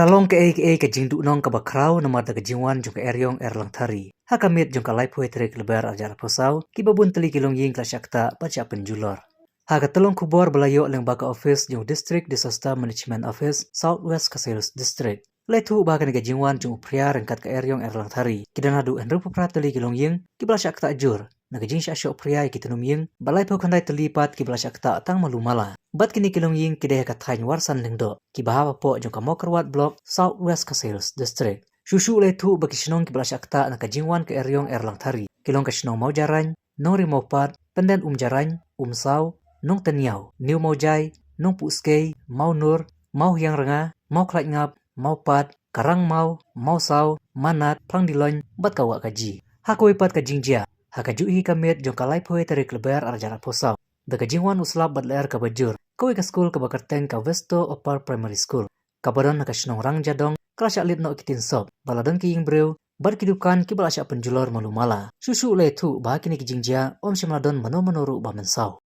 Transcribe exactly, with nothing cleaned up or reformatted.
Ka long kaei kaei ka jingduhnong kaba khraw namar da ka jingwan jong ka eriong erlangthari. Ha ka miet jong ka laiphew tarik Lber arhajar arphew saw, kiba bun tylli ki longïing ki la shah ktah bad shah pynjulor. Ha ka tyllong khubor ba la ïoh lyngba ka office jong District Disaster Management Office, South West Khasi Hills District, la ïathuh ba kane ka jingwan jong u phria ryngkat ka eriong erlangthari, ki don haduh hynriewphew phra tylli ki longïing kiba la shah ktah jur na ka jingshah shoh phria ïa ki tnum ïing, bad laiphew khyndai tylli pat kiba la shah ktah tang malu mala. Bad kine ki longïing ki dei ha ka thaiñ Warsan Lyngdoh, kiba hap hapoh jong ka Mawkyrwat Block, South West Khasi Hills District. Shuh shuh la ïathuh ba ki shnong kiba la shah ktah na ka jingwan ka eriong erlangthari ki long ka shnong Mawjarain, Nongri Mawpat, Pyndenumjarain, Umsaw, Nongtyniaw, New Mawjai, Nongpuhskei, Mawnur, Mawhiangrnga, Mawkhlaitngap, Mawpat, Karangmaw, Mawsaw, Manat, Phangdiloin bad ka Wahkaji. Ha kawei pat ka jingjia, ha kajuh hi ka miet jong ka laiphew tarik Lber arhajar arphew saw, da ka jingwan u slap bad lyer kaba jur, kawei ka skul kaba kyrteng ka Vesto Upper Primary School, kaba don ha ka shnong Rangjadong, ka la shah leit noh ki tin sop, bad la don ki ïing briew bad ki dukan kiba la shah pynjulor malu mala. Shuh shuh la ïathuh ba ha kine ki jingjia ym shym la don mano mano ruh ba mynsaw.